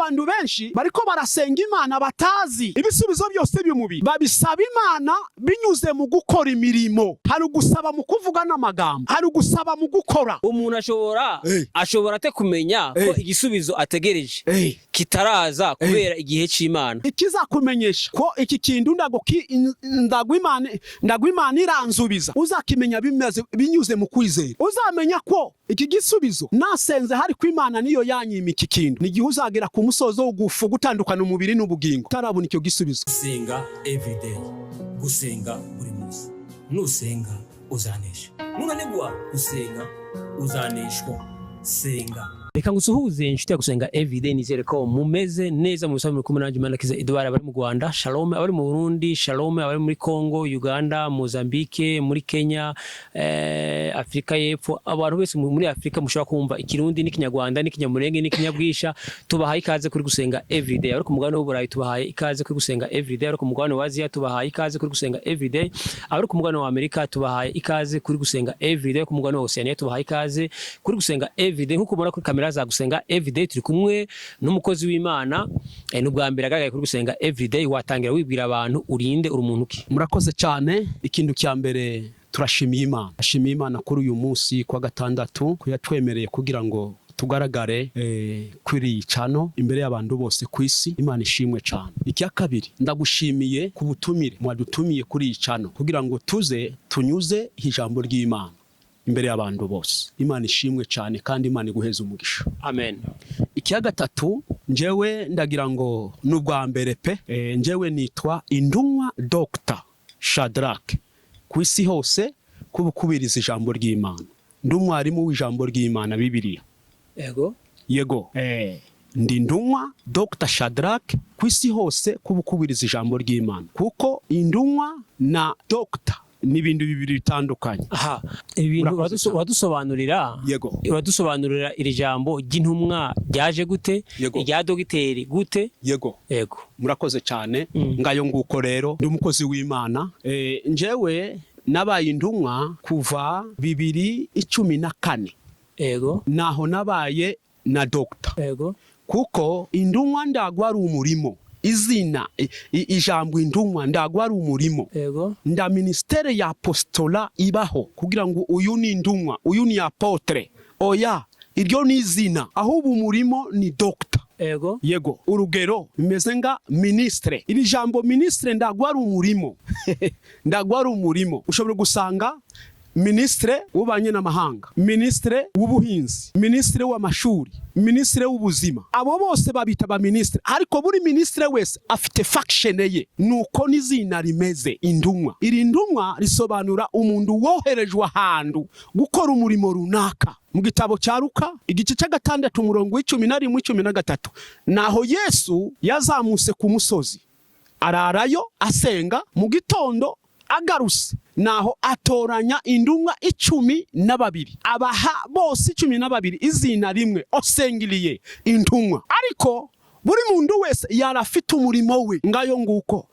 Abantu benshi bariko barasenga Imana batazi. Ibisubizo byose by'umubiri babisaba Imana binyuze mu gukora imirimo. Hari ugusaba mu kuvuga n'amagambo, hari ugusaba mu gukora. Umuntu ashobora ashobora ate kumenya ko igisubizo ategereje kitaraza kubera igihe c'Imana? Ikizakumenyesha ko iki kintu ndago Imana iranzubiza, uzakimenya bimeze binyuze mu kwizera. Uzamenya ko iki gisubizo nasenze hari ko Imana niyo yanyima iki kintu ni igihe uzagera ku musozo w'ugufu gutandukana umubiri n'ubugingo, utarabona icyo gisubizo. Gusenga everyday, gusenga buri munsi. Nusenga uzanesha, nunanigwa gusenga uzaneshwa. Senga. Reka ngusuhuze, inshuti ya Gusenga Everyday. Nizere ko mumeze neza mu bisanzwe. Muri kumwe nanjye Imana Kiza Edouard. Abari mu Rwanda, shalom. Abari mu Burundi, shalom. Abari muri Congo, Uganda, Mozambique, muri Kenya, Afrika y'Epfo, abantu bose muri Afrika mushobora kumva Ikirundi n'Ikinyarwanda n'Ikinyamurenge n'Ikinyabwisha, tubahaye ikaze kuri Gusenga Everyday. Abari ku mugabane w'Uburayi, tubahaye ikaze kuri Gusenga Everyday. Abari ku mugabane wa Aziya, tubahaye ikaze kuri Gusenga Everyday. Abari ku mugabane wa Amerika, tubahaye ikaze kuri Gusenga Everyday. Ku mugabane wa Oceania, tubahaye ikaze kuri Gusenga Everyday. Nkuko ubona kuri kamera za Gusenga Everyday, turi kumwe n'umukozi w'Imana. N'ubwa mbere agaragaye kuri Gusenga Everyday. Watangira wibwira abantu urinde, uri umuntu ki? Murakoze cyane. Ikintu cya mbere, turashimiye Imana. Ashimiye Imana kuri uyu munsi kwa gatandatu ko yatwemereye kugira ngo tugaragare kuri iyi channel imbere y'abantu bose ku isi. Imana ishimwe cyane. Icya kabiri, ndagushimiye ku butumire mwadutumiye kuri iyi channel kugira ngo tuze tunyuze ijambo ry'Imana imbere y'abantu bose. Imana ishimwe cyane kandi Imana iguheze umugisha. Amen. Icya gatatu, njyewe ndagira ngo ni ubwa mbere pe. Njyewe nitwa Indumwa Dr Shadrack ku isi hose kubukubiriza ijambo ry'Imana. Ndi umwarimu w'ijambo ry'Imana, Bibiliya. Yego, ndi Ndumwa Dr Shadrack ku isi hose kubukubiriza ijambo ry'Imana, kuko indumwa na Dr ni ibintu bibiri bitandukanye. Aha ibintu Urakoze cyane. uradusobanurira Yego. uradusobanurira iri jambo ry'intumwa ryaje gute? Yego. Irya dogiteri gute? Yego. Yego. Murakoze cyane. Ngayo nguko rero, ndi umukozi w'Imana. Njyewe nabaye intumwa kuva 2014. Naho nabaye na dogita. Kuko indumwa ndagwa ari umurimo, izina ijambo indumwa ndagwa ari umurimo. Nda ministère ya apostolat ibaho kugira ngo uyu ni indumwa, uyu ni apôtre. Oya, iryo ni izina, ahubwo umurimo ni dogita. Yego, urugero bimeze nga ministre. Iri jambo ministre ndagwa ari umurimo, ndagwa ari umurimo. Ushobora gusanga ministre w'ububanyi n'amahanga, ministre w'ubuhinzi, ministre w'amashuri, ministre w'ubuzima. Abo bose babita ba ministre, ariko buri ministre wese afite function ye. Nuko n'izina rimeze, indumwa. Iri ndumwa risobanura umuntu woherejwe ahantu gukora umurimo runaka. Mu gitabo cya Luka, igice cya 6, umurongo wa 11, 13, naho Yesu yazamutse ku musozi ararayo asenga. Mu gitondo agaruse, naho atoranya indumwa 12, abaha bose 12 izina rimwe, osengiriye intumwa. Ariko buri muntu wese yari afite umurimo we. Ngayo nguko,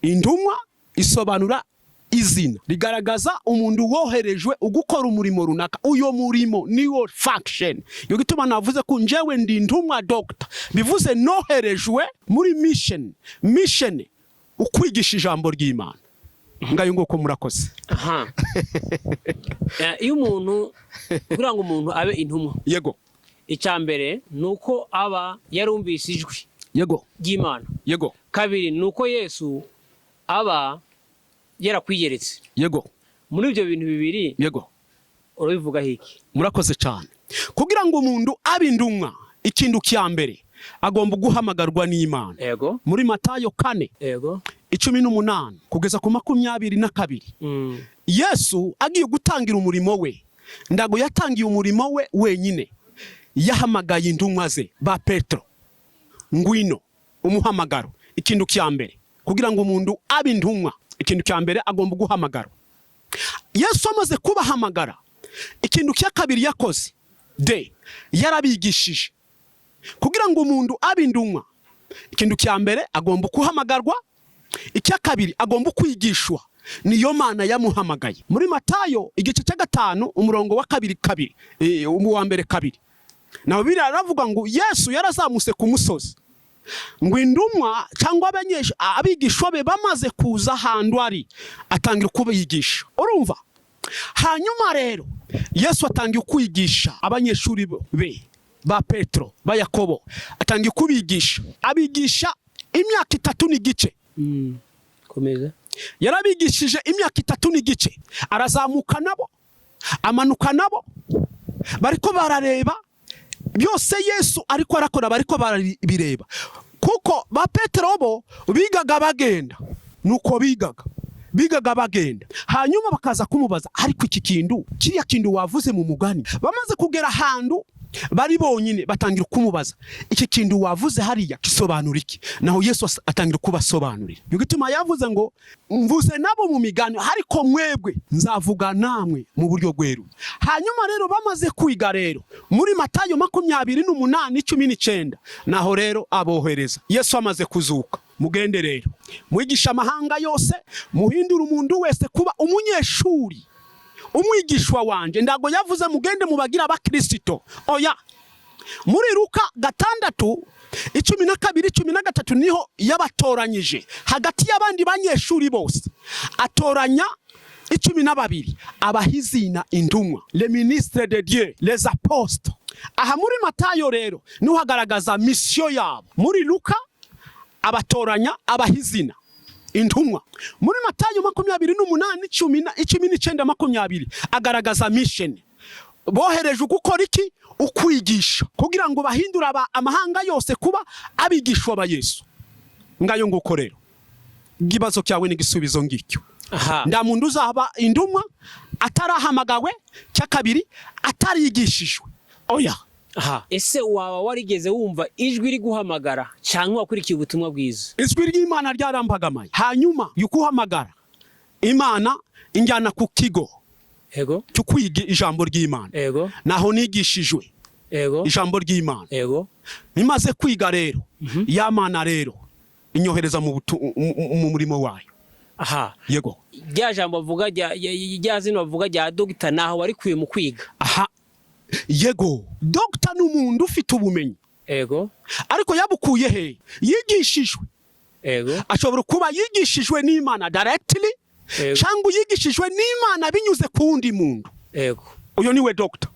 intumwa isobanura izina rigaragaza umuntu woherejwe ugukora umurimo runaka. Uyo murimo niwo function. Yo gituma navuze ko njyewe ndi intumwa doctor, bivuze noherejwe muri mission. Mission ukwigisha ijambo ry'Imana. Ngayo nguko, murakoze. Aha. Iyo umuntu, kugira ngo umuntu abe intumwa, icya mbere ni uko aba yarumvise ijwi ry'Imana. Kabiri ni uko Yesu aba yarakwiyeretse. Muri ibyo bintu bibiri, urabivugaho iki? Murakoze cyane. Kugira ngo umuntu abe indumwa, ikintu cya mbere agomba guhamagarwa n'Imana. Muri Matayo 4, 18 kugeza ku 22, Yesu agiye gutangira umurimo we, ndago yatangiye umurimo we wenyine. Yahamagaye intumwa ze, ba Petero, ngwino. Umuhamagaro, ikintu cya mbere kugira ngo umuntu abe intumwa, ikintu cya mbere agomba guhamagarwa. Yesu amaze kubahamagara, ikintu cya kabiri yakoze de yarabigishije. Kugira ngo umuntu abe intumwa, ikintu cya mbere agomba guhamagarwa, icya kabiri agomba kwigishwa niyo Mana yamuhamagaye. Muri Matayo igice cya 5, umurongo wa 2 2, uwa mbere 2, naho biriya aravuga ngo Yesu yarazamutse ku musozi. Ngo indumwa cyangwa abigishwa be bamaze kuza ahantu ari, atangira kubigisha. Urumva, hanyuma rero Yesu atangiye kwigisha abanyeshuri be, ba Petro, ba Yakobo, atangiye kubigisha, abigisha imyaka 3 n'igice. Komeza. Yarabigishije imyaka 3 n'igice, arazamuka nabo, amanuka nabo, bariko barareba byose Yesu ariko arakora, bariko barabireba, kuko ba Petero bo bigaga bagenda, nuko bigaga bagenda, hanyuma bakaza kumubaza: "Ariko iki kintu, kiriya kintu wavuze mu mugani?" Bamaze kugera ahantu bari bonyine, batangira kumubaza: "Iki kintu wavuze hariya kisobanura iki?" Naho Yesu atangira kubasobanurira. Niyo gituma yavuze ngo: "Mvuze nabo mu migani, ariko mwebwe nzavuga namwe mu buryo bweruye." Hanyuma rero bamaze kwiga rero, muri Matayo 28:19, naho rero abohereza Yesu amaze kuzuka: "Mugende rero mwigisha amahanga yose, muhindure umuntu wese kuba umunyeshuri, umwigishwa wanje." Ndago yavuze mugende mubagira abakristo, oya. Muri Luka 6:12, 13, niho yabatoranyije hagati y'abandi banyeshuri bose, atoranya 12, abaha izina intumwa, les ministres de Dieu, les apôtres. Aha muri Matayo rero niho hagaragaza mission yabo. Muri Luka abatoranya, abaha izina intumwa. Muri Matayo 28, 19, 20 agaragaza mission boherejwe gukora iki? Ukwigisha, kugira ngo bahindure amahanga yose kuba abigishwa ba Yesu. Ngayo nguko rero, ikibazo cyawe n'igisubizo ngicyo. Nda muntu uzaba indumwa atarahamagawe, cya kabiri atarigishijwe, oya. Aha, ese waba warigeze wumva ijwi riguhamagara cyangwa wakurikiye ubutumwa bwiza? Ijwi ry'Imana ryarampagamaye. Hanyuma yukuhamagara Imana injyana ku kigo cyo kwiga ijambo ry'Imana. Naho nigishijwe ijambo ry'Imana. Nimaze kwiga rero, ya Mana rero inyohereza mu murimo wayo. Yego. Rya jambo bavuga, rya zina bavuga rya dogita, naho warikuye mu kwiga? Aha, yego. Dogita ni umuntu ufite ubumenyi. Ariko yabukuye he? Yigishijwe. Ashobora kuba yigishijwe n'Imana directly, cyangwa yigishijwe n'Imana binyuze ku wundi muntu. Uyo niwe dogita.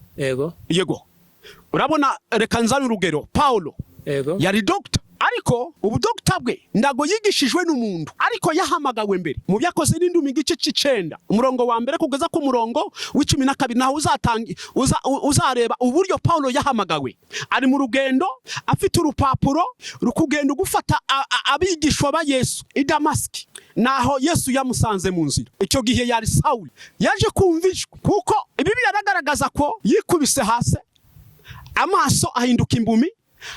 Yego. Urabona, reka nzane urugero: Paulo yari dogita, ariko ubudogita bwe ndago yigishijwe n'umuntu, ariko yahamagawe mbere. Mu Byakoze n'Indumi igice c'9, umurongo wa mbere kugeza ku murongo wa 12, naho uzatanga uzareba uburyo Paulo yahamagawe. Ari mu rugendo, afite urupapuro rukugenda gufata abigishwa ba Yesu i Damasiki, naho Yesu yamusanze mu nzira. Icyo gihe yari Sawuli. Yaje kumva ijwi, kuko Bibiliya iragaragaza ko yikubise hasi, amaso ahinduka imbumi,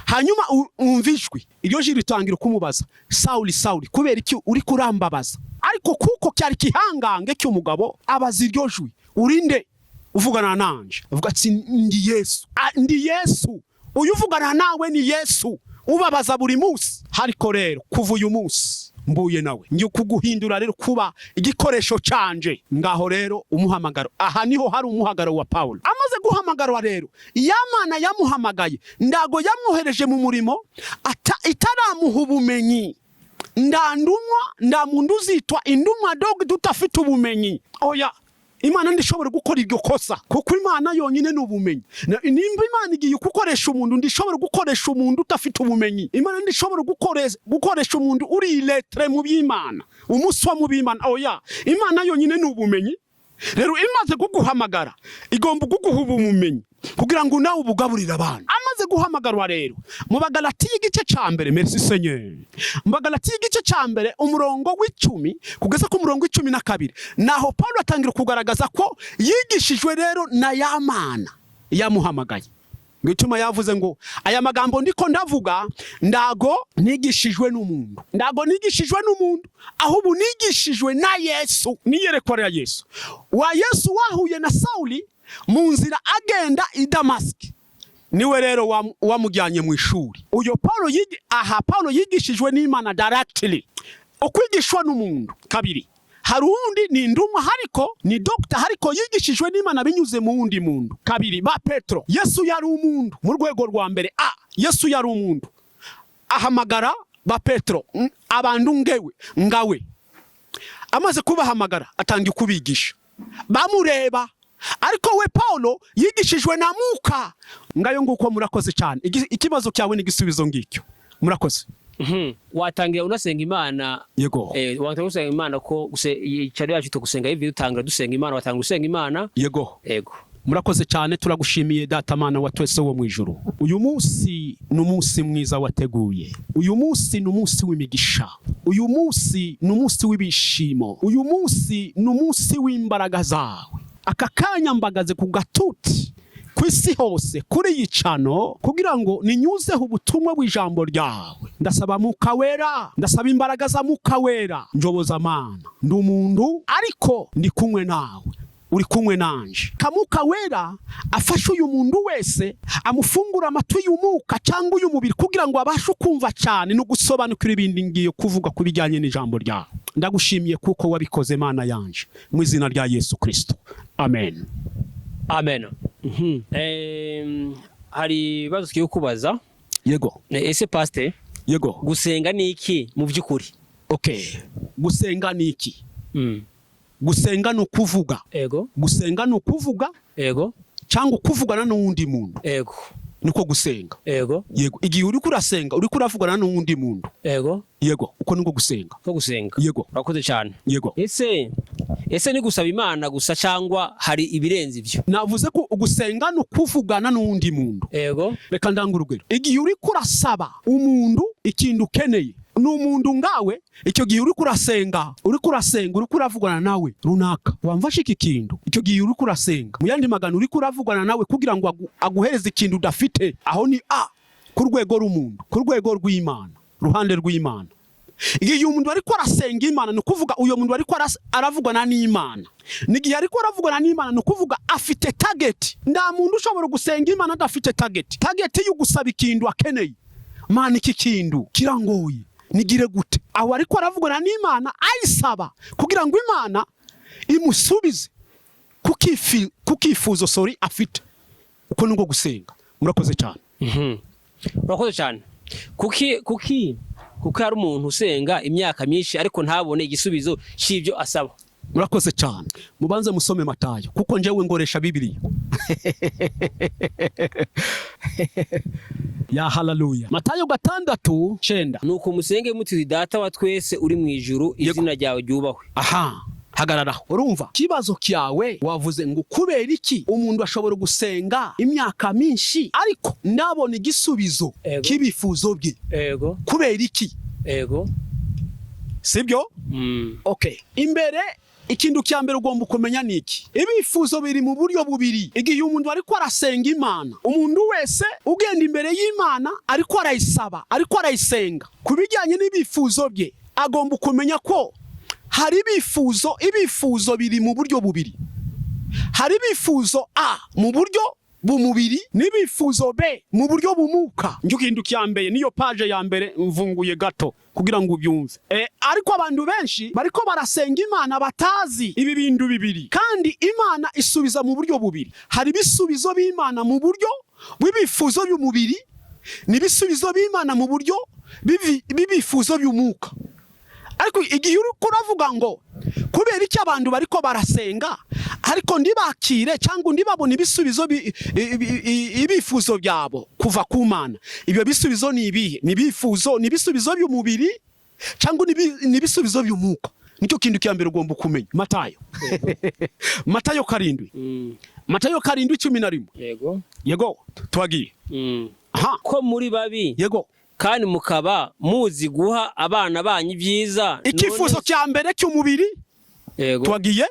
hanyuma umva ijwi. Iryo jwi ritangira kumubaza: "Sawuli, Sawuli, kubera iki uri kurambabaza?" Ariko kuko cyari kihangange cy'umugabo, abaza iryo jwi: "Urinde uvugana nanje?" Avuga ati: "Ndi Yesu." "Ndi Yesu, uyu uvugana nawe ni Yesu ubabaza buri munsi. Ariko rero kuva uyu munsi mbuye nawe, ngiye kuguhindura rero kuba igikoresho canje." Ngaho rero umuhamagaro. Aha niho hari umuhamagaro wa Paulo. Amaze guhamagarwa rero, ya Mana yamuhamagaye ndago yamwohereje mu murimo itaramuha ubumenyi. Ndandumwa, nda muntu uzitwa indumwa dog udafite ubumenyi, oya. Imana ndishobora gukora iryo kosa, kuko Imana yonyine ni ubumenyi. Nimba Imana igiye gukoresha umuntu, ndishobora gukoresha umuntu udafite ubumenyi. Imana ndishobora gukoresha umuntu uri illettré mu by'Imana, umuswa mu by'Imana, oya. Imana yonyine ni ubumenyi. Rero imaze kuguhamagara, igomba kuguha ubumenyi kugira ngo nawe ubugaburire abantu. Amaze guhamagarwa rero, mu Bagalatiya igice ca mbere, merci Seigneur, mu Bagalatiya igice ca mbere, umurongo wa 10 kugeza ku murongo wa 12, naho Paulo atangira kugaragaza ko yigishijwe rero na ya Mana yamuhamagaye. Ngituma yavuze ngo: "Aya magambo ndiko ndavuga, ndago nigishijwe n'umuntu, ndago nigishijwe n'umuntu, ahubwo nigishijwe na Yesu, niyerekwa rya Yesu." Wa Yesu wahuye na Sauli mu nzira agenda i Damasiki, niwe rero wamujyanye mu ishuri. Uyo Paulo yigi, aha Paulo yigishijwe n'Imana directly. Ukwigishwa n'umuntu kabiri, hari uwundi ni indumwa, hariko ni dogita, hariko yigishijwe n'Imana binyuze mu wundi muntu. Kabiri, ba Petro. Yesu yari umuntu mu rwego rwa mbere. A Yesu yari umuntu. Ahamagara ba Petro, abantu ngewe ngawe. Amaze kubahamagara, atangiye kubigisha bamureba, ariko we Paulo yigishijwe na Muka. Ngayo nguko, murakoze cyane. Ikibazo cyawe n'igisubizo ngicyo, murakoze. Watangira unasenga Imana? Yego. Watangira usenga Imana, ko icaro yacu tugusenga ivi, dutangira dusenga Imana, watanga usenga Imana? Yego. Yego. Murakoze cyane, turagushimiye Data Mana wa twese wo mu ijuru. Uyu munsi ni umunsi mwiza wateguye, uyu munsi ni umunsi w'imigisha, uyu munsi ni umunsi w'ibishimo, uyu munsi ni umunsi w'imbaraga zawe. Aka kanya mbagaze ku gatuti ku isi hose kuri iyi channel kugira ngo ninyuzeho ubutumwa bw'ijambo ryawe. Ndasaba Muka Wera, ndasaba imbaraga za Muka Wera. Njoboza Mana, ndi umuntu ariko ndi kumwe nawe, uri kumwe nanje. Kamuka Wera afashe uyu muntu wese, amufungura amatwi y'umuka cyangwa uy'umubiri kugira ngo abashe kumva cyane no gusobanukira ibindi ngiye kuvuga ku bijyanye n'ijambo ryawe. Ndagushimiye kuko wabikoze, Mana yanje, mu izina rya Yesu Kristo, amen. Amen. Hari ibibazo tugiye kubaza. Yego. Ese pastor, Yego. gusenga ni iki mu by'ukuri? Okay, gusenga ni iki? Gusenga ni ukuvuga. Gusenga ni ukuvuga cyangwa kuvugana n'uwundi muntu. Niko gusenga. Yego, igihe uri kurasenga, uri kuravugana n'uwundi muntu. Yego, uko niko gusenga. Ko gusenga. Yego. Urakoze cyane. Yego. Ese ni gusaba Imana gusa cyangwa hari ibirenze ibyo? Navuze ko gusenga ni ukuvugana n'uwundi muntu. Reka ndanga urugero. Igihe uri kurasaba umuntu ikintu ukeneye, ni umuntu ngawe. Icyo gihe uri kurasenga, uri kurasenga, uri kuravugana nawe runaka, wamfashe iki kintu. Icyo gihe uri kurasenga, mu yandi magana, uri kuravugana nawe kugira ngo aguhereze ikintu udafite. Aho ni a ku rwego rw'umuntu, ku rwego rw'Imana, ruhande rw'Imana. Igihe umuntu ariko arasenga Imana, ni ukuvuga uyo muntu ariko aravugana n'Imana. N'igihe ariko aravugana n'Imana, ni ukuvuga afite target. Nta muntu ushobora gusenga Imana adafite target, target yo gusaba ikintu akeneye. Mana, iki kintu kirangoye, nigire gute? Aho ariko aravugana n'Imana ayisaba kugira ngo Imana imusubize ku kifuzo, sorry, afite. Uko niko gusenga, murakoze cyane. Urakoze cyane. Kuki hari umuntu usenga imyaka myinshi ariko ntabone igisubizo cy'ibyo asaba? Murakoze cyane. Mubanze musome Matayo, kuko njyewe ngoresha Bibiliya ya haleluya. Matayo 6:9. Nuko musenge muti: "Data wa twese uri mu ijuru, izina ryawe ryubahwe." Aha, hagararaho. Urumva ikibazo cyawe, wavuze ngo kubera iki umuntu ashobora gusenga imyaka myinshi ariko ndabona igisubizo k'ibifuzo bye? Kubera iki? Sibyo? Okay, imbere, ikintu cya mbere ugomba kumenya ni iki: ibifuzo biri mu buryo bubiri. Igihe umuntu ariko arasenga Imana, umuntu wese ugenda imbere y'Imana ariko arayisaba, ariko arayisenga ku bijyanye n'ibifuzo bye, agomba kumenya ko hari ibifuzo. Ibifuzo biri mu buryo bubiri: hari ibifuzo a mu buryo bumubiri n'ibifuzo b mu buryo bumuka. Njye ikintu cya mbere, niyo page ya mbere mvunguye gato kugira ngo ubyumve. Ariko abantu benshi bariko barasenga Imana batazi ibi bintu bibiri, kandi Imana isubiza mu buryo bubiri. Hari ibisubizo b'Imana mu buryo bw'ibifuzo by'umubiri n'ibisubizo b'Imana mu buryo b'ibifuzo by'umwuka. Ariko igihe uri kuravuga ngo kubera icyo abantu bariko barasenga ariko ndibakire cyangwa ndibabona ibisubizo ibifuzo byabo kuva ku Mana, ibyo bisubizo ni ibihe? Ni ibifuzo, ni ibisubizo by'umubiri cyangwa ni ibisubizo by'umwuka? Nicyo kintu cya mbere ugomba kumenya. Matayo 7. Matayo 7:11. Yego. Yego, twagiye. Aha. Ko muri babi kandi mukaba muzi guha abana banyu ibyiza. Icyifuzo cya mbere cy'umubiri. Twagiye.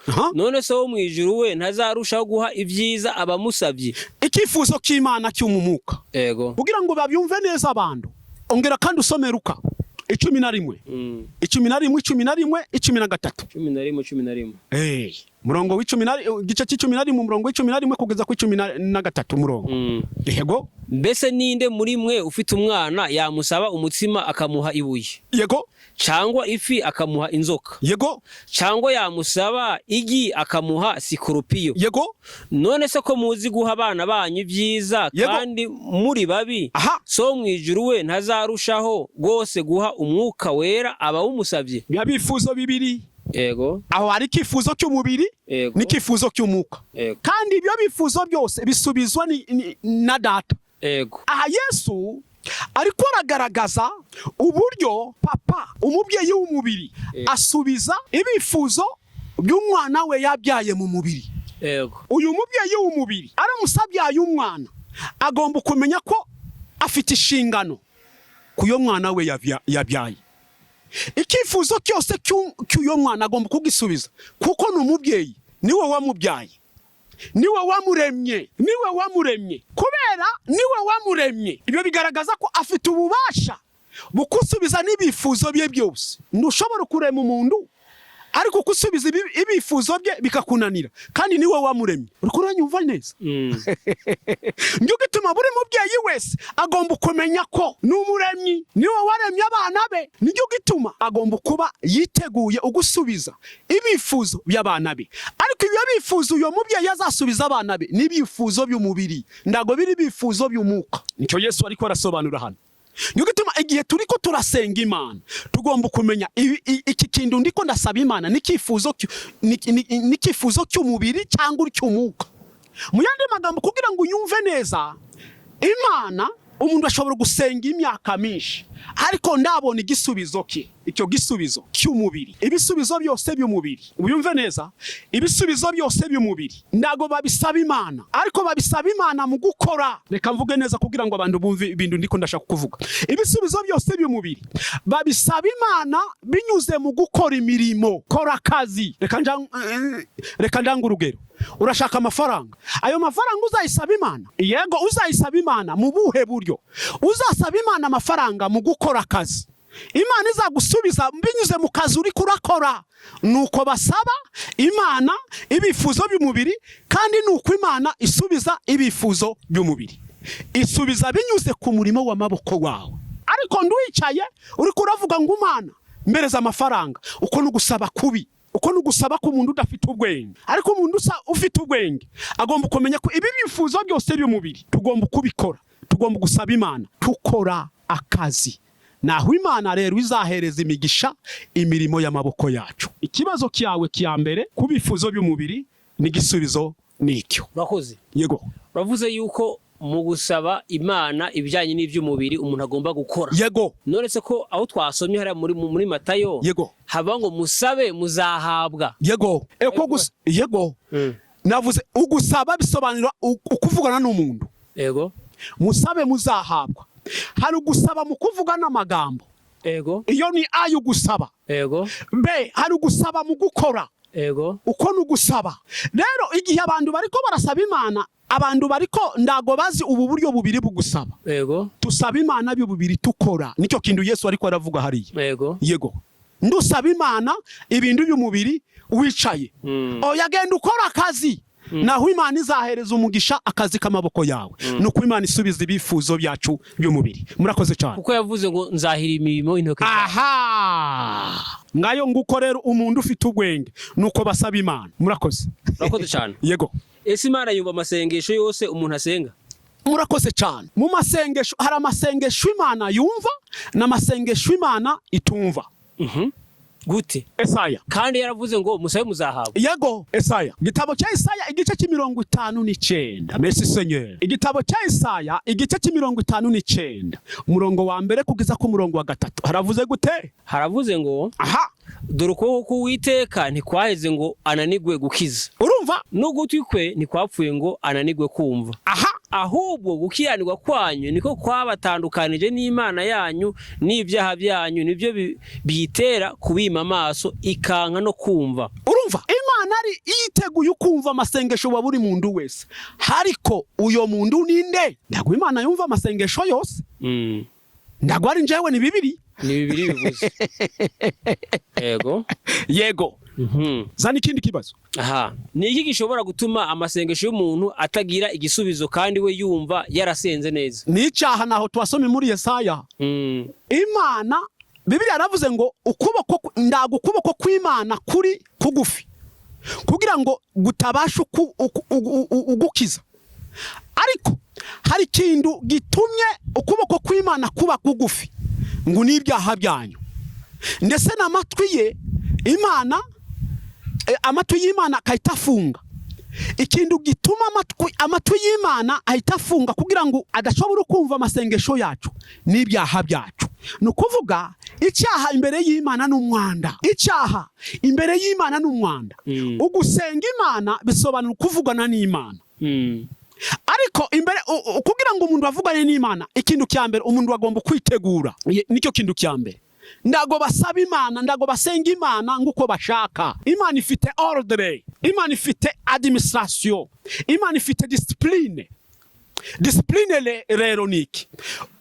Aha. None se wo mu ijuru we ntazarushaho guha ibyiza abamusabye? Icyifuzo cy'Imana cy'umwuka. Kugira ngo babyumve neza abantu, ongera kandi usome Luka 11. 11, 11, 13. 11, 11. Murongo w'icumi na igice c'icumi na rimwe, umurongo w'11 kugeza ku 13 murongo. Yego. Mbese ninde muri mwe ufite umwana yamusaba umutsima akamuha ibuye? Yego. Cyangwa ifi akamuha inzoka? Yego. Cyangwa yamusaba igi akamuha sikoropiyo? Yego. None se ko muzi guha abana banyu ibyiza, kandi muri babi, so mu ijuru we ntazarushaho rwose guha Umwuka Wera abawumusabye? Biba bifuzo bibiri. Yego. Aho hari icyifuzo cy'umubiri n'icyifuzo cy'umwuka. Kandi ibyo bifuzo byose bisubizwa na Data. Aha Yesu ariko aragaragaza uburyo papa, umubyeyi w'umubiri, asubiza ibifuzo by'umwana we yabyaye mu mubiri. Uyu mubyeyi w'umubiri aramutse abyaye umwana, agomba kumenya ko afite inshingano ku yo mwana we yabyaye. Icyifuzo cyose cy'uyo mwana agomba kugisubiza, kuko ni umubyeyi, niwe wamubyaye, niwe wamuremye, niwe wamuremye. Kubera niwe wamuremye, ibyo bigaragaza ko afite ububasha bukusubiza n'ibifuzo bye byose. Ntushobora kurema umuntu ariko gusubiza ibifuzo bye bikakunanira, kandi niwe wamuremye. Uri kuranyumva neza? Nicyo gituma buri mubyeyi wese agomba kumenya ko ni umuremyi, niwe waremye abana be. Nicyo gituma agomba kuba yiteguye ugusubiza ibifuzo by'abana be. Ariko ibyo bifuzo uyo mubyeyi azasubiza abana be ni ibifuzo by'umubiri, ntabwo biri ibifuzo by'umwuka. Nicyo Yesu ariko arasobanura hano. Niyo gituma igihe turiko turasenga Imana tugomba kumenya iki kintu ndiko ndasaba Imana ni icyifuzo cy'umubiri cyangwa icy'umwuka. Mu yandi magambo, kugira ngo unyumve neza, Imana, umuntu ashobora gusenga imyaka myinshi ariko ndabona igisubizo cye, icyo gisubizo cy'umubiri. Ibisubizo byose by'umubiri, ubyumve neza, ibisubizo byose by'umubiri ntabwo babisaba Imana, ariko babisaba Imana mu gukora. Reka mvuge neza kugira ngo abantu bumve ibintu ndiko ndashaka kuvuga. Ibisubizo byose by'umubiri babisaba Imana binyuze mu gukora imirimo, kora akazi. Reka njange urugero. Urashaka amafaranga, ayo mafaranga uzayisaba Imana? Yego, uzayisaba Imana mu buhe buryo? Uzasaba Imana amafaranga mu gukora akazi. Imana izagusubiza binyuze mu kazi uri kurakora. Nuko basaba Imana ibifuzo by'umubiri, kandi nuko Imana isubiza ibifuzo by'umubiri, isubiza binyuze ku murimo w'amaboko wawe. Ariko nduwicaye uri kuravuga ngo: "Umana mpereza amafaranga," uko ni ugusaba kubi, uko ni ugusaba ko umuntu udafite ubwenge. Ariko umuntu usa ufite ubwenge agomba kumenya ko ibi bifuzo byose by'umubiri tugomba kubikora, tugomba gusaba Imana tukora akazi. Naho Imana rero izahereza imigisha imirimo y'amaboko yacu. Ikibazo cyawe cya mbere ku bifuzo by'umubiri n'igisubizo ni icyo. Urakoze. Yego. Uravuze yuko mu gusaba Imana ibijyanye n'iby'umubiri umuntu agomba gukora. Yego. None se ko aho twasomye hariya muri Matayo haba ngo musabe muzahabwa? Yego, eko gusa, yego. Navuze ugusaba bisobanura ukuvugana n'umuntu. Musabe muzahabwa. Hari ugusaba mu kuvuga n'amagambo. Iyo ni ayo gusaba. B, hari ugusaba mu gukora. Uko ni ugusaba. Rero igihe abantu bariko barasaba Imana, abantu bariko ndago bazi ubu buryo bubiri bugusaba. Tusaba Imana bubiri tukora. Nicyo kintu Yesu ariko aravuga hariya. Yego, ndusaba Imana ibintu by'umubiri wicaye. Oya, genda ukora akazi, naho Imana izahereza umugisha akazi k'amaboko yawe. Nuko Imana isubiza ibifuzo byacu by'umubiri. Murakoze cyane. Kuko yavuze ngo nzahira imirimo intoki zawe. Aha, ngayo nguko rero, umuntu ufite ubwenge nuko basaba Imana. Murakoze. Urakoze cyane. Yego. Ese Imana yumva amasengesho yose umuntu asenga? Murakoze cyane. Mu masengesho hari amasengesho Imana yumva n'amasengesho Imana itumva. Gute? Esaya. Kandi yaravuze ngo musabe muzahabwa. Yego, Esaya, igitabo cya Esaya igice cya 59. Merci Seigneur. Igitabo cya Esaya igice cya 59, umurongo wa mbere kugeza ku murongo wa gatatu, haravuze gute? Haravuze ngo: Dore ukuboko k'Uwiteka ntikwaheze ngo ananigwe gukiza, Urumva? n'ugutwi kwe ntikwapfuye ngo ananigwe kumva. Ahubwo gukiranirwa kwanyu niko kwabatandukanije n'Imana yanyu, n'ibyaha byanyu nibyo biyitera kubima amaso ikanka no kumva. Urumva, Imana ari yiteguye ukumva amasengesho wa buri muntu wese, ariko uyo muntu ninde? Ntabwo Imana yumva amasengesho yose. Ntabwo ari njyewe, ni Bibiri. Ni Bibiri bivuze, yego. Yego. Zana ikindi kibazo. Aha, ni iki gishobora gutuma amasengesho y'umuntu atagira igisubizo kandi we yumva yarasenze neza? Ni icyaha. Naho twasomye muri Yesaya. Imana, Bibiliya yaravuze ngo ukuboko, ndago ukuboko kw'Imana kuri kugufi kugira ngo gutabasha ugukiza, ariko hari ikintu gitumye ukuboko kw'Imana kuba kugufi, ngo ni ibyaha byanyu. Ndetse n'amatwi ye Imana, amatwi y'Imana akahita afunga. Ikintu gituma amatwi y'Imana ahita afunga kugira ngo adashobora kumva amasengesho yacu n'ibyaha byacu. Ni ukuvuga, icyaha imbere y'Imana ni umwanda. Icyaha imbere y'Imana ni umwanda. Ugusenga Imana bisobanura kuvugana n'Imana. Ariko imbere kugira ngo umuntu avugane n'Imana, ikintu cya mbere umuntu agomba kwitegura. Nicyo kintu cya mbere. Ndago basaba Imana, ndago basenga Imana nguko bashaka. Imana ifite ordre, Imana ifite administration, Imana ifite discipline. Discipline rero niki?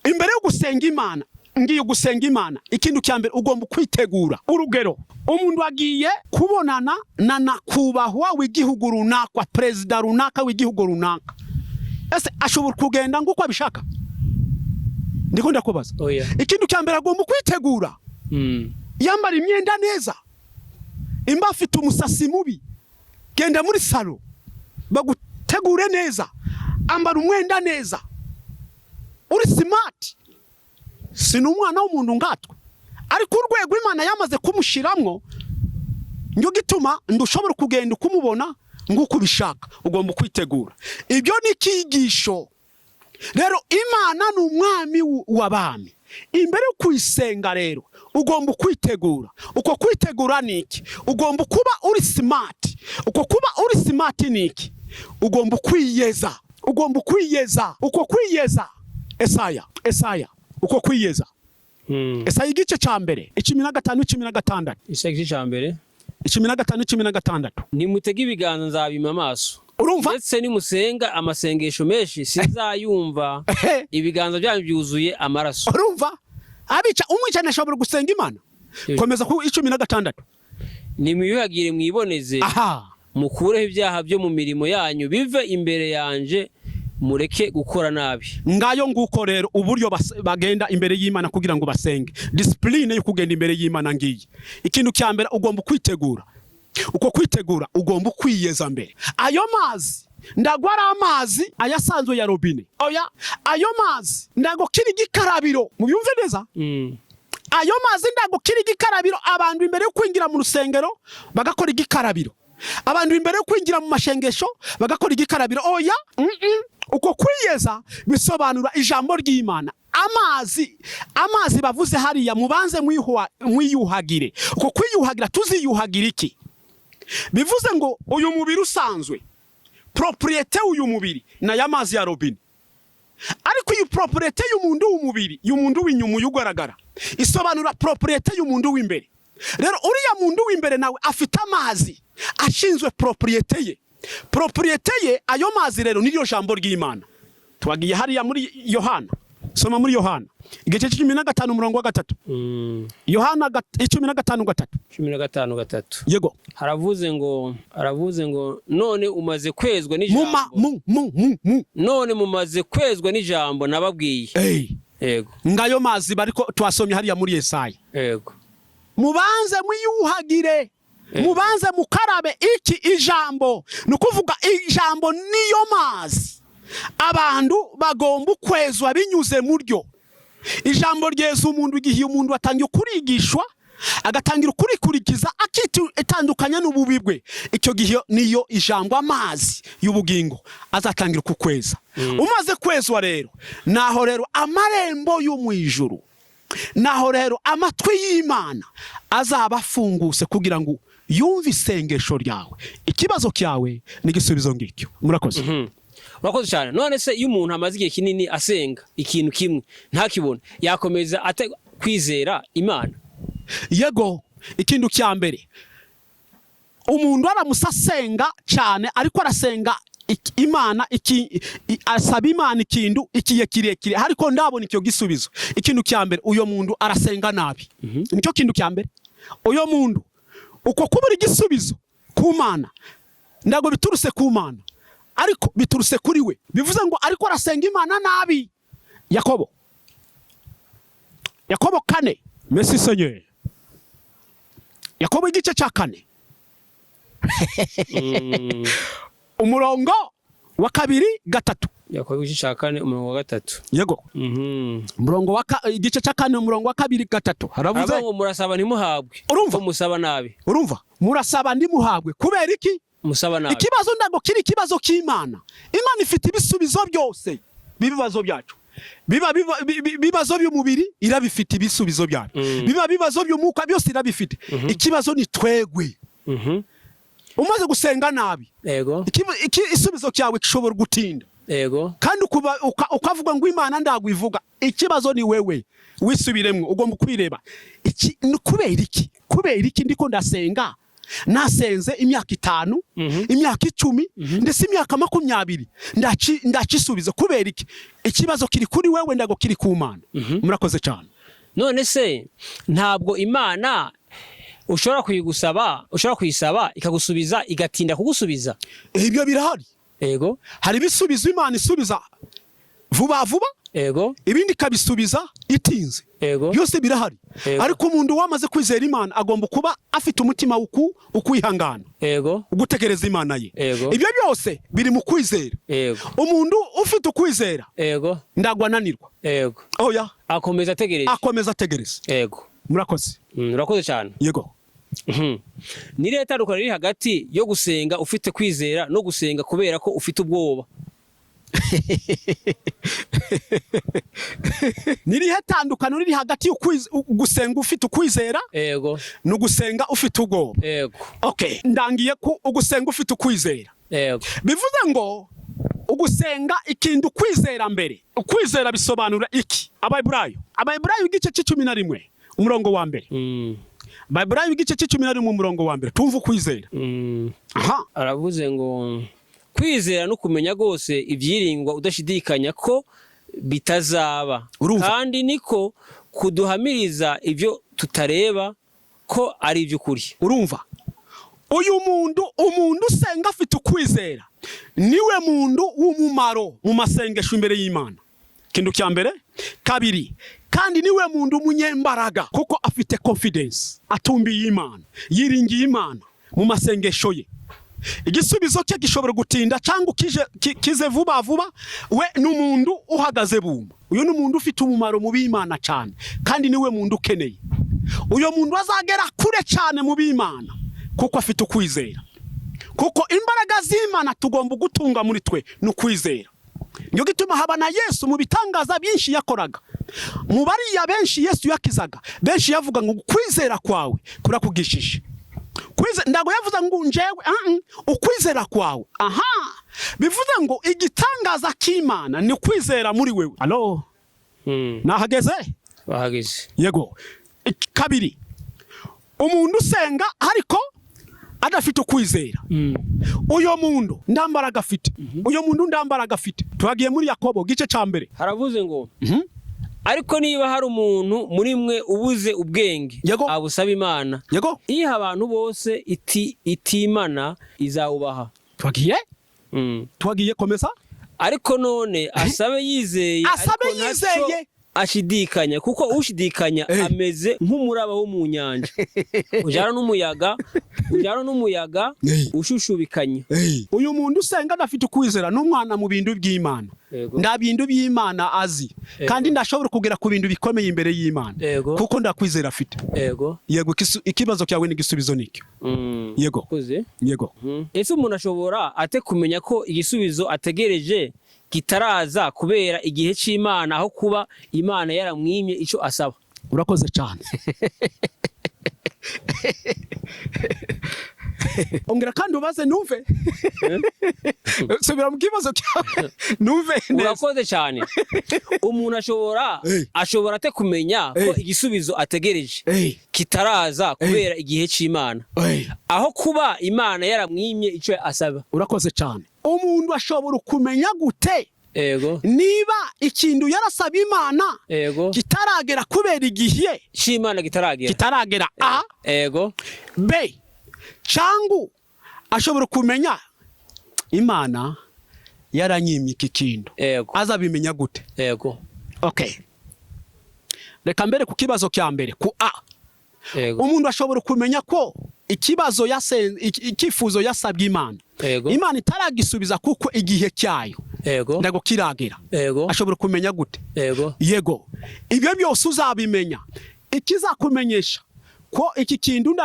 Imbere yo gusenga Imana, ngiye gusenga Imana, ikintu cya mbere ugomba kwitegura. Urugero, umuntu agiye kubonana na nyakubahwa w'igihugu runaka, perezida runaka w'igihugu runaka, ese ashobora kugenda nguko abishaka? Ndiko ndakubaza. Oya. Ikintu cya mbere agomba kwitegura, yambara imyenda neza. Imba afite umusasi mubi, genda muri salon bagutegure neza, ambara umwenda neza, uri smart. Si ni umwana w'umuntu ngatwe, ariko urwego Imana yamaze kumushiramwo njyo gituma ndushobora kugenda ukumubona nguko ubishaka. Ugomba kwitegura. Ibyo ni icyigisho. Rero Imana ni umwami w'abami. Imbere yo kuyisenga rero ugomba kwitegura. Uko kwitegura ni iki? Ugomba kuba uri smart. Uko kuba uri smart ni iki? Ugomba kwiyeza, ugomba kwiyeza. Uko kwiyeza, Esaya, Esaya, uko kwiyeza. Esaya igice cya mbere, 15, 16. Isaya igice cya mbere. 15, 16. Nimutege ibiganza, nzabima amaso. Urumva? Ndetse nimusenga amasengesho menshi, sinzayumva. Ibiganza byanyu byuzuye amaraso. Urumva, abica, umwicanyi ashobora gusenga Imana? Komeza ku 16. Nimwiyuhagire, mwiboneze, mukureho ibyaha byo mu mirimo yanyu, bive imbere yanje, mureke gukora nabi. Ngayo nguko rero uburyo bagenda imbere y'Imana kugira ngo basenge. Discipline yo kugenda imbere y'Imana ngiyi. Ikintu cya mbere ugomba kwitegura. Uko kwitegura, ugomba kwiyeza mbere. Ayo mazi ndago ari amazi ayasanzwe ya robine, oya. Ayo mazi ndago kiri gikarabiro, mubyumve neza. Ayo mazi ndago kiri gikarabiro. Abantu imbere yo kwinjira mu rusengero bagakora igikarabiro, abantu imbere yo kwinjira mu mashengesho bagakora igikarabiro, oya. Uko kwiyeza bisobanura ijambo ry'Imana. Amazi bavuze hariya, mubanze mwiyuhagire. Uko kwiyuhagira, tuziyuhagira iki? Bivuze ngo uyu mubiri usanzwe, propriété uyu mubiri ni aya mazi ya robine, ariko iyi propriété y'umuntu w'umubiri, y'umuntu w'inyuma uyu ugaragara, isobanura propriété y'umuntu w'imbere. Rero uriya muntu w'imbere nawe afite amazi ashinzwe propriété ye. Propriété ye, ayo mazi rero niryo jambo ry'Imana. Twagiye hariya muri Yohana. Soma muri Yohana igice 15, umurongo wa 3. Yohana 15, 3. 15, 3. Yego. Haravuze ngo none umaze kwezwa muma n'ijambo. Mu mu mu mu None mumaze kwezwa n'ijambo nababwiye. Yego. Ngayo mazi bariko twasomye hariya muri Yesaya. Mubanze mwiyuhagire, mubanze mukarabe iki? Ijambo. Ni ukuvuga ijambo niyo mazi. Abantu bagomba ukwezwa binyuze muryo. Ijambo ryeza umuntu igihe umuntu atangiye kurigishwa, agatangira kurikurikiza, akitandukanya n'ububi bwe. Icyo gihe niyo ijambo, amazi y'ubugingo, azatangira kukweza. Umaze kwezwa rero, naho rero amarembo yo mu ijuru, naho rero amatwi y'Imana azaba afunguse kugira ngo yumve isengesho ryawe, ikibazo cyawe n'igisubizo ngicyo. Murakoze. Urakoze cyane. None se iyo umuntu amaze igihe kinini asenga ikintu kimwe ntakibone, yakomeza ate kwizera Imana? Yego, ikintu cya mbere, umuntu aramusa asenga cyane, ariko arasenga Imana asaba Imana ikintu ikiye kirekire, ariko ndabona icyo gisubizo. Ikintu cya mbere, uyo muntu arasenga nabi. Nicyo kintu cya mbere. Uyo muntu Uko kubura igisubizo ku Mana ntabwo biturutse ku Mana, ariko biturutse kuri we. Bivuze ngo ariko arasenga Imana nabi. Yakobo 4. Merci Seigneur. Yakobo igice cya 4, umurongo wa 2, 3. Yakobo igice cya 4, umurongo wa 3. Yego. Umurongo wa igice cya 4, umurongo wa 2, 3, haravuze Aravuga ngo murasaba ntimuhabwe. Urumva? Ko musaba nabi. Urumva, murasaba ntimuhabwe kubera iki? Musaba nabi. Ikibazo ntabwo kiri ikibazo cy'Imana. Imana ifite ibisubizo byose b'ibibazo byacu. Biba bibazo by'umubiri, irabifite ibisubizo byabyo. Biba bibazo by'umwuka, byose irabifite. Ikibazo ni twegwe. Umaze gusenga nabi, isubizo cyawe gishobora gutinda. Kandi ukavuga ngo Imana ndagwivuga. Ikibazo ni wewe, wisubiremwo. Ugomba kwireba iki: ni kubera iki? Kubera iki ndiko ndasenga? Nasenze imyaka 5, imyaka 10, ndetse imyaka 20, ndacisubiza kubera iki? Ikibazo kiri kuri wewe, ndago kiri ku Mana. Murakoze cyane. None se ntabwo Imana ushobora kuyigusaba, ushobora kuyisaba ikagusubiza, igatinda kugusubiza? Ibyo birahari. Hari ibisubizo Imana isubiza vuba vuba, ibindi ikabisubiza itinze. Byose birahari. Ariko umuntu wamaze kwizera Imana agomba kuba afite umutima ukwihangana, ugutegereza Imana ye. Ibyo byose biri mu kwizera. Umuntu ufite ukwizera ndagwa ananirwa. Oya. Akomeza ategereje. Akomeza ategereza. Murakoze. Urakoze cyane. Yego. Ni irihe tandukaniro riri hagati yo gusenga ufite kwizera no gusenga kubera ko ufite ubwoba? Ni irihe tandukaniro riri hagati yo gusenga ufite ukwizera no gusenga ufite ubwoba? Okay, ndangiye ku ugusenga ufite ukwizera. Bivuze ngo ugusenga ikintu ukwizera mbere. Ukwizera bisobanura iki? Abaheburayo igice c'11, umurongo wa 1. Abaheburayo igice c'11, umurongo wa 1, tumva ukwizera. Aha. Aravuze ngo kwizera no kumenya rwose ibyiringwa udashidikanya ko bitazaba. Urumva? Kandi niko kuduhamiriza ibyo tutareba ko ari iby'ukuri. Urumva, uyu muntu, umuntu usenga afite ukwizera, niwe muntu w'umumaro mu masengesho imbere y'Imana. Ikintu cya mbere. Kabiri, kandi niwe muntu umunyembaraga, kuko afite confidence, atumbiye Imana, yiringiye Imana mu masengesho ye. Igisubizo cye gishobora gutinda cyangwa kize vuba vuba, we ni umuntu uhagaze bumba. Uyu ni umuntu ufite umumaro mu b'Imana cyane, kandi niwe muntu ukeneye. Uyu muntu azagera kure cyane mu b'Imana kuko afite ukwizera. Kuko imbaraga z'Imana tugomba gutunga muri twe ni ukwizera. Niyo gituma haba na Yesu mu bitangaza byinshi yakoraga, mu bariya benshi Yesu yakizaga, benshi yavuga ngo ukwizera kwawe kurakugishije. Ndago yavuze ngo njewe, ukwizera kwawe. Aha, bivuze ngo igitangaza k'Imana ni ukwizera muri wewe. Allo? Nahageze? Bahageze. Yego. Kabiri, umuntu usenga ariko adafite ukwizera, uyo muntu ndambaraga afite. Uyo muntu ndambaraga afite. Twagiye muri Yakobo gice ca 1. Haravuze ngo ariko niba hari umuntu muri mwe ubuze ubwenge, abusaba Imana. Iyo abantu bose itimana izawubaha. Twagiye? Twagiye, komeza. Ariko none asabe yizeye, Asabe ariko ntaco yizeye. ashidikanya, kuko ushidikanya ameze nk'umuraba wo mu nyanja ujana n'umuyaga, ujana n'umuyaga ushushubikanya. Uyu muntu usenga adafite ukwizera n'umwana mu bintu by'Imana. Nda bintu by'Imana azi. Kandi ndashobora kugera ku bintu bikomeye imbere y'Imana. Kuko ndakwizera afite. Yego, ikibazo cyawe n'igisubizo nikyo. Yego. Koze. Yego. Ese umuntu ashobora ate kumenya ko igisubizo ategereje kitaraza kubera igihe c'Imana, aho kuba Imana yaramwimye ico asaba? Urakoze cyane. Ongera kandi ubaze numve. Subira mu kibazo cyawe numve neza. Urakoze cyane. Umuntu ashobora ate kumenya ko igisubizo ategereje kitaraza kubera igihe c'Imana, aho kuba Imana yaramwimye ico asaba? Urakoze cyane. Umuntu ashobora kumenya gute niba ikintu yarasaba Imana kitaragera kubera igihe c'Imana kitaragera? Kitaragera. A. B. Cyangwa ashobora kumenya Imana yaranyimye iki kintu? Azabimenya gute? Okay, reka mbere ku kibazo cya mbere, ku a. Umuntu ashobora kumenya ko ikibazo icyifuzo yasabye Imana, Imana itaragisubiza kuko igihe cyayo ndago kiragera. Ashobora kumenya gute? Yego, ibyo byose uzabimenya. Ikizakumenyesha ko iki kintu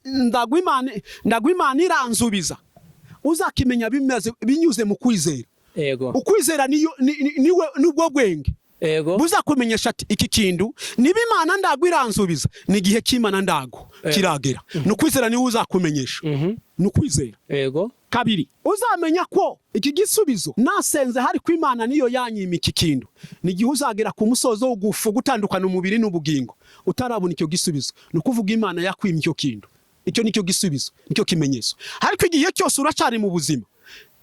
ndago Imana iranzubiza, uzakimenya bimaze binyuze mu kwizera. Ukwizera niyo niwe nubwo bwenge buzakumenyesha ati iki kintu niba Imana ndago iranzubiza, ni igihe cy'Imana ndago kiragera. Ni ukwizera niwe uzakumenyesha. Ni ukwizera. Kabiri, uzamenya ko iki gisubizo nasenze hari ko Imana niyo yanyima iki kintu, ni igihe uzagera ku musozo w'ugufu gutandukana umubiri n'ubugingo utarabona icyo gisubizo. Ni ukuvuga Imana yakwimye icyo kintu. Icyo nicyo gisubizo, nicyo kimenyetso. Ariko igihe cyose uracyari mu buzima,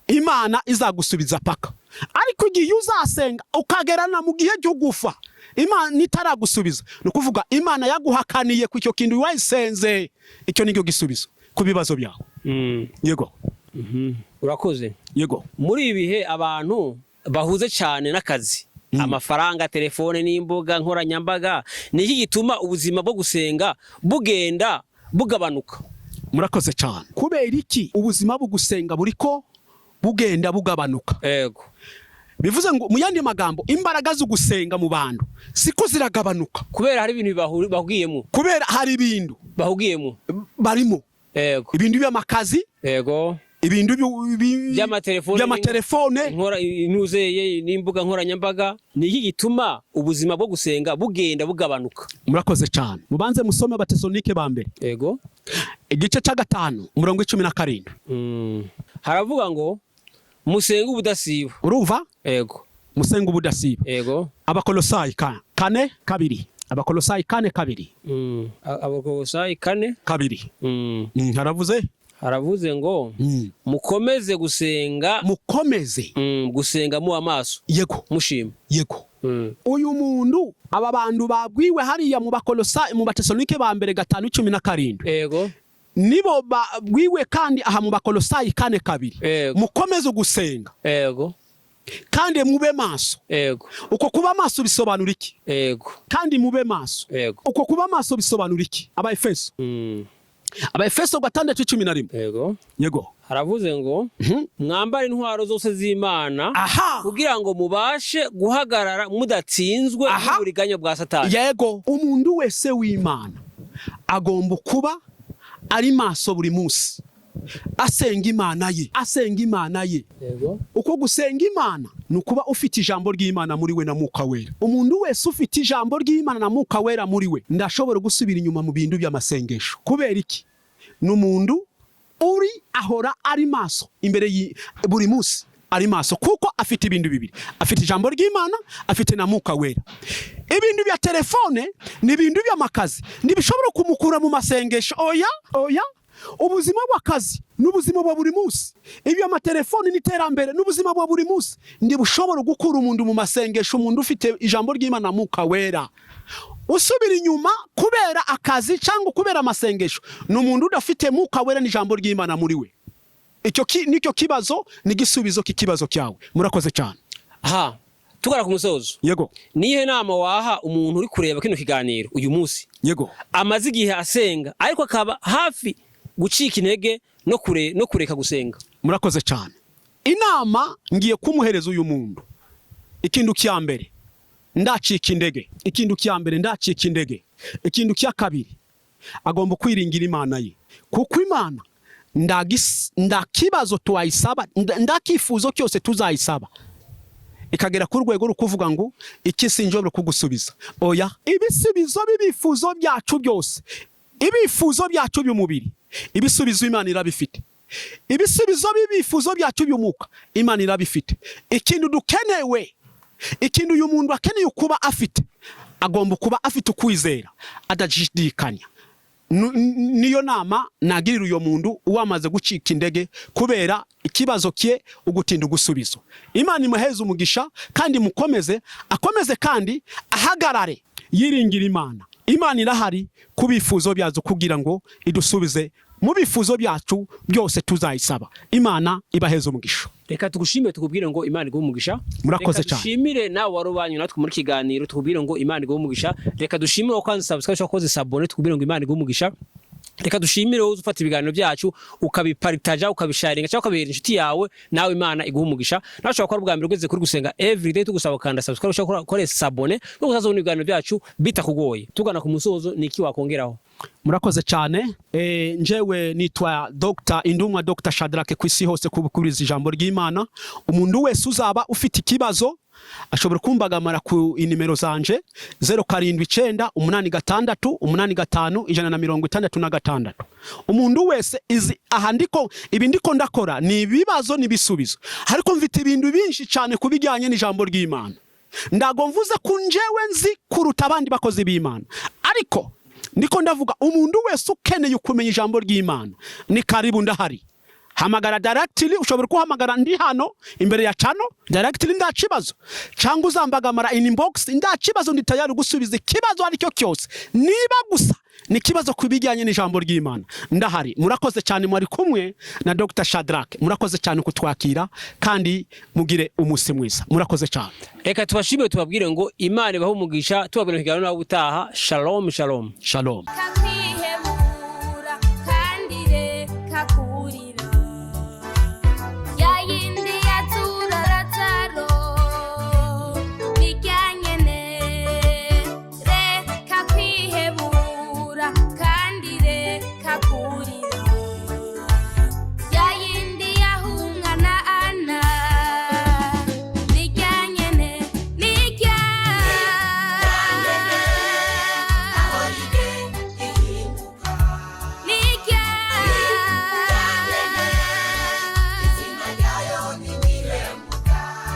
Imana izagusubiza paka. Ariko igihe uzasenga ukagerana mu gihe cyo gufa Imana itaragusubiza, ni ukuvuga Imana yaguhakaniye ku icyo kintu wayisenze. Icyo nicyo gisubizo ku bibazo byawe. Yego. Urakoze. Yego. Muri ibi bihe abantu bahuze cyane n'akazi, amafaranga, telefone n'imbuga nkoranyambaga, ni iki gituma ubuzima bwo gusenga bugenda bugabanuka? Murakoze cyane. Kubera iki ubuzima bwo gusenga buriko bugenda bugabanuka? Bivuze ngo, mu yandi magambo, imbaraga zo gusenga mu bantu siko ziragabanuka. Kubera hari ibintu bahugiyemo. Kubera hari ibintu bahugiyemo. Barimo. Ibintu by'amakazi, ibintu By'amatelefone. By'amatelefone. Nkora inuzeye n'imbuga nkoranyambaga, ni iki gituma ubuzima bwo gusenga bugenda bugabanuka? Murakoze cyane. Mubanze musome Abatesalonike ba mbere, igice cya 5, umurongo 17. Haravuga ngo musenge ubudasiba. Urumva? Yego. Musenga ubudasiba. Abakolosayi 4:2, Abakolosayi 4:2. Abakolosayi 4. 2. Haravuze? Haravuze ngo mukomeze gusenga. Mukomeze. Gusenga mu amaso. Mushima. Uyu muntu, aba bantu babwiwe hariya mu Bakolosayi, mu Batesalonike ba mbere 5:17, nibo babwiwe kandi aha mu Bakolosayi 4:2. Mukomeze gusenga kandi mube maso. Uko kuba maso bisobanura iki? Kandi mube maso. Uko kuba maso bisobanura iki? Abaefeso. Abaefeso 6:11. Yego. Haravuze ngo mwambare intwaro zose z'Imana kugira ngo mubashe guhagarara mudatsinzwe n'uburiganya bwa Satani. Yego, umuntu wese w'Imana agomba kuba ari maso buri munsi, asenga Imana ye, asenga Imana ye. Uko gusenga Imana ni ukuba ufite ijambo ry'Imana muri we na Mwuka Wera. Umuntu wese ufite ijambo ry'Imana na Mwuka Wera muri we ndashobora gusubira inyuma mu bintu by'amasengesho. Kubera iki? Ni umuntu uri ahora ari maso imbere buri munsi ari maso, kuko afite ibintu bibiri: afite ijambo ry'Imana, afite na Mwuka Wera. Ibintu bya telefone ni ibintu by'amakazi ntibishobora kumukura mu masengesho. Oya, oya. Ubuzima bw'akazi n'ubuzima bwa buri munsi, ibyo amatelefoni n'iterambere n'ubuzima bwa buri munsi ntibushobora gukura umuntu mu masengesho. Umuntu ufite ijambo ry'Imana na Mwuka Wera usubira inyuma kubera akazi cyangwa kubera amasengesho ni umuntu udafite Mwuka Wera n'ijambo ry'Imana muri we. Icyo nicyo kibazo, n'igisubizo k'ikibazo cyawe. Murakoze cyane. Aha tugara ku musozo. Yego. Niyihe nama waha umuntu uri kureba kino kiganiro uyu munsi, amaze igihe asenga ariko akaba hafi gucika intege no kureka gusenga? Murakoze cyane. Inama ngiye kumuhereza uyu muntu, ikintu cya mbere, ndacika intege. Ikintu cya mbere, ndacika intege. Ikintu cya kabiri, agomba kwiringira Imana ye, kuko Imana ndakibazo tuwayisaba, ndakifuzo cyose tuzayisaba ikagera ku rwego rukuvuga ngo iki sinjobora kugusubiza. Oya, ibisubizo b'ibifuzo byacu byose, ibifuzo byacu by'umubiri, ibisubizo Imana irabifite. Ibisubizo b'ibifuzo byacu by'umwuka, Imana irabifite. Ikintu dukenewe, ikintu uyu muntu akeneye kuba afite, agomba kuba afite ukwizera adashidikanya. Niyo nama nagirira uyo muntu wamaze gucika intege kubera ikibazo kye ugutinda ugusubizo. Imana imuheze umugisha kandi mukomeze, akomeze kandi ahagarare yiringira Imana. Imana irahari ku bifuzo byazo kugira ngo idusubize. Mu bifuzo byacu byose tuzayisaba. Imana ibaheze umugisha. Reka tugushimire, tukubwire ngo Imana iguhe umugisha. Murakoze Reka cyane. dushimire nawe wari ubanye natwe muri kiganiro, tukubwire ngo Imana iguhe umugisha. Reka dushimire wakoze subscribe, wakoze s'abonner, tukubwire ngo Imana iguhe umugisha. Reka dushimire wowe ufata ibiganiro byacu ukabiparitaja, ukabisharinga cyangwa ukabihera inshuti yawe, nawe Imana iguha umugisha. Nawe ushobora kuba ubwa mbere ugeze kuri Gusenga Everyday, tugusaba gukanda subscribe, ushobora gukora s'abonner no kutazabona ibiganiro byacu bitakugoye. Tugana ku musozo, ni iki wakongeraho? Murakoze cyane. Njewe nitwa Dr. Indumwa Dr. Shadrack ku isi hose kubukuriza ijambo ry'Imana. Umuntu wese uzaba ufite ikibazo ashobora kumbagamara ku inimero zanje 079 86 85 166. Umuntu wese izi aha ndiko, ibi ndiko ndakora ni ibibazo n'ibisubizo, ariko mfite ibintu byinshi cyane kubijyanye n'ijambo ry'Imana. Ndago mvuze ku njewe nzi kuruta abandi bakozi b'Imana, ariko ndiko ndavuga umuntu wese ukeneye kumenya ijambo ry'Imana ni karibu, ndahari. Hamagara directly, ushobora kuhamagara ndi hano imbere ya channel directly, nda kibazo, cyangwa uzambagamara inbox, nda kibazo, ndi tayari gusubiza ikibazo aricyo cyose, niba gusa ni kibazo kubijyanye n'ijambo ry'Imana, ndahari. Murakoze cyane, mwari kumwe na Dr. Shadrack. Murakoze cyane kutwakira kandi mugire umunsi mwiza. Murakoze cyane. Reka tubashimire, tubabwire ngo Imana ibahe umugisha, tubabwire ikiganiro nawe utaha. Shalom, shalom. Shalom. Come.